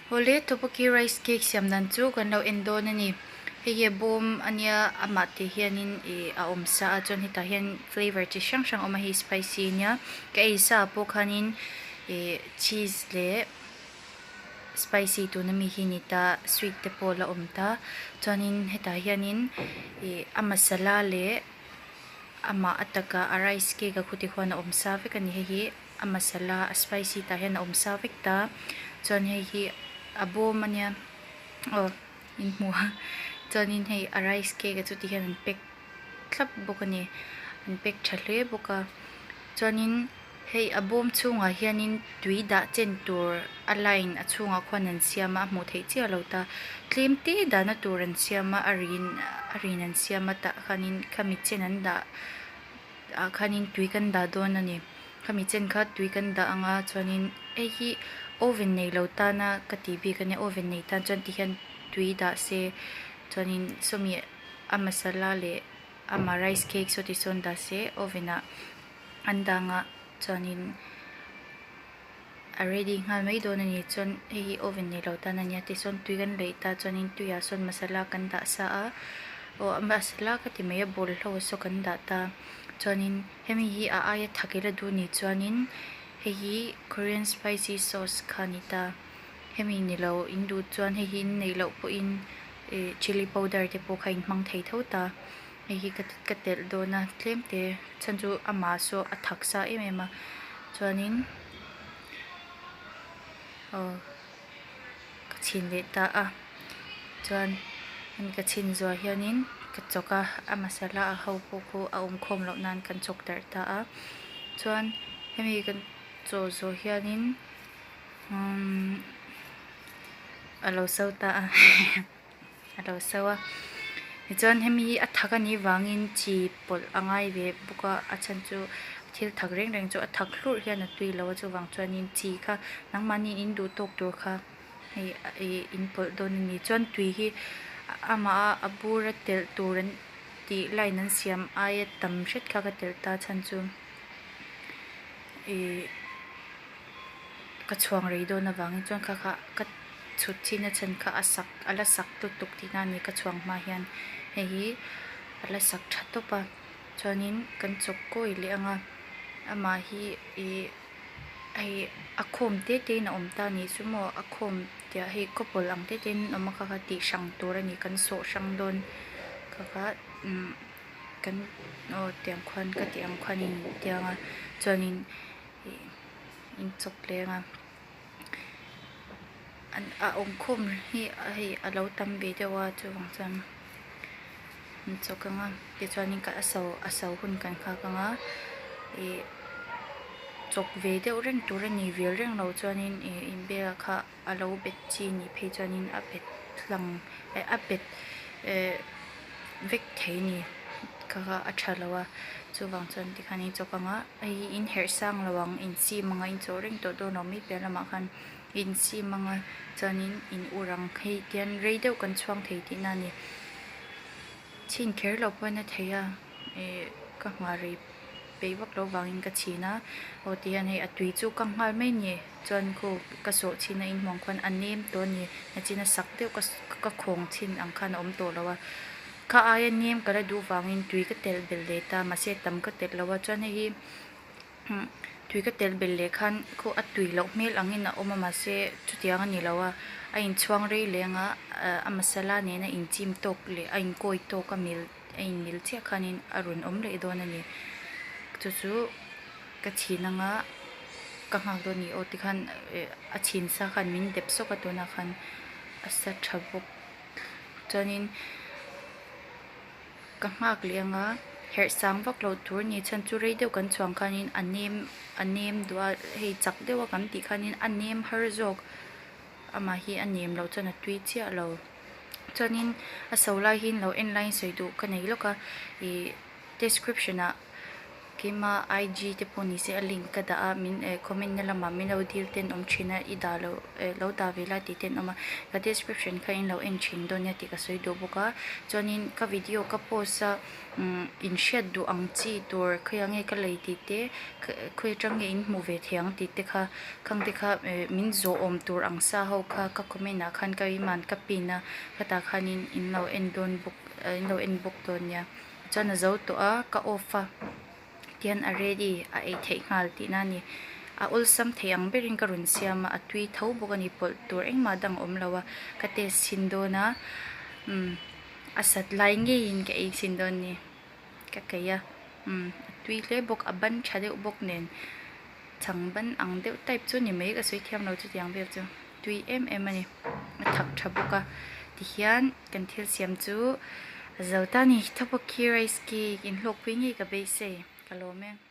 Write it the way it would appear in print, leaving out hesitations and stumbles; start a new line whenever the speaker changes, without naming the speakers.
Awle tteokbokki rice cake siam dan chu kan lo en dawn a ni hei hi a bawm a nia amah te hianin ih a awm sa a chuan hetah hian flavour chi hrang hrang a awm a hei spicy a nia ka ei sa ah pawh khanin ih cheese leh spicy tuna mi hi a ni ta sweet te pawh a la awm ta chuanin hetah hianin ih a masala leh amah a taka a rice cake a khuti khuan a awm sa vek a ni hei hi. A masala a spicy tah hian a awm sa vek ta chuan hei hi a bawm a nia aw in hmu a chuanin hei a rice cake a chu ti hian an pack thlap bawk a ni an pack tha hle bawk a chuanin hei a bawm chhungah hianin tui dah chen tur a line a chhungah khuan an siam a a hmuh theih chiah lo ta tlem te dahna tur an siam a a rin a rin an siam a tah khanin khami chen an dah ah khanin tui kan dah dawn a ni khami chen kha tui kan dah ang a chuanin hei hi oven nei lo tana ka tih bik a nia oven nei tan chuan tihian tui dah se chuanin sawmi a masala leh ama rice cake saw ti sawn dah se oven ah an dah ang a chuanin a ready nghal mai dawn a ni chuan hei hi oven nei lo tan a nia tisawn tui kan leih ta chuanin tuiah sawn masala kan dah sa a aw a masala ka ti mai a bawlhlo saw kan dah ta chuanin hemi hi a aia thak ila duh ni chuanin hei hi korean spicy sauce kha a ni ta hemi ni lo in duh chuan hei hi in neih loh pawhin ih chilli powder te pawh kha in hmang thei tho ta hei hi ka telh dawn a tlem te chhan chu amah saw a thak sa em em a chuanin aw ka chhin leh ta a chuan hemi ka chhin zuah hianin ka chawk a a masala a ho pawh khu a awm khawm loh nan kan chawk darh ta a chuan hemi kan chaw zawh hianin umm a lo so ta a. a lo so a tichuan hemi hi a thak a nih vangin chi pawlh a ngai ve bawk a a chhan chu thil thak reng reng chu a thak hlurh hian a tui lo a chuvang chuanin chi kha nangmahni in duh tawk tur kha hei ih in pawlh dawn a ni chuan tui hi amah a a bur a telh tur an tih line an siam aia tam hret kha ka telh ta chhan chu ih. Ka chhuang rei dawn avangin chuan kha kha ka chhut chin a chhan kha a sak a la sak lutuk tihna a ni ka chhuang hma hian hei hi a la sak tha tawp a chuanin kan chawk kawi leh ang a amah hi ih hei a khawm te te in a awm ta a nih chu maw a khawm tiah hei khawpawlh ang te te in an awm a kha kha tih hrang tur a ni kan sawh hrang dawn kha kha umm kan aw tiang khuan ka tih ang khuan in tiang a chuanin ih. In chawk leng a an a awm khawm hi hei a lo tam ve deuh a chuvang chuan an chawk ang a tichuanin a so a so hun kan nghak ang a ih chawk ve deuh reng tur a ni vil reng lo chuanin ih inbiak kha a lo bet chi nih phei chuanin a bet hlang eh a bet eh vek thei a ni kha kha a tha lo a chuvang chuan tikhan in chawk ang a hei hi in herh sang lo ang in chim ang a in chawh reng tawh dawn lo mai piah lamah khan in chim ang a chuanin in ur ang hei tihian rei deuh kan chhuang thei tihna a ni chhin kher loh pawhin a theih a ih ka nghah rei peih vak loh vangin ka chhin a aw tihian hei a tui chu ka nghal mai a ni chuan khu ka sawh chhin a inhmuang khuan a nem tawh a ni nachin a sak deuh ka ka khawng chhin ang khan a awm tawh lo a kha aia nem ka la duh vangin tui ka telh belh leh ta mahse tam ka telh lo a chuan hei hi tui ka telh belh leh khan khu a tui loh hmel angin a awm a mahse chutiang a ni lo a a inchhuang rei leh ang a a masala nena inchim tawk leh a inkawi tawk a mil a inmil chiah khanin a rawn awm leh dawn a ni chu chu ka chhin anga ka nghak dawn a ni aw tikhan eh a chhin sa khan min dep sawk a tunah khan a sa tha bawk chuanin ka nghak leh anga herh sang vak loh tur a ni chhan chu rei deuh kan chhuang khanin a nem a nem duh a hei chak deuh a kan tih khanin a nem har zawk amah hi a nem loh chuan a tui chiah lo. Chuanin a so lai hi lo en laiin sawi duh ka nei lawk a ih description ah. Keima IG te pawh ni se a link ka dah a min eh comment na lamah min lo dil te an awm thin a i dah loh eh lo dah ve la tih te an awm a ka description kha in lo en thin dawn nia tih ka sawi duh bawk a chuanin ka video ka post a umm in hriat duh ang chi tur khawiah nge ka lei tih te khawi atang nge in hmuh ve thei ang tih te kha khang te kha eh min zawh awm tur ang sa ho kha ka comment ah khan ka iman ka pin a khatah khanin in lo en dawn bawk in lo en bawk dawn nia. Chuan a zo tawh a ka off a tihian a ready a ei theih nghal tihna a ni a awlsam thei ang berin ka rawn siam a a tui tho bawk a ni pawlh tur engmah dang a awm lo a ka test chhin dawn a umm a sat lai ngeiin ka ei chhin dawn a ni ka keih a umm a tui hle bawk a ban tha deuh bawk nen chhang ban ang deuh type chu a ni mai ka sawi thiam lo chutiang vel chu tui em em a ni a thak tha bawk a tihian kan thil siam chu a zo ta a ni tteokbokki rice cake inhlawkpui ngei ka beisei ka lawm e.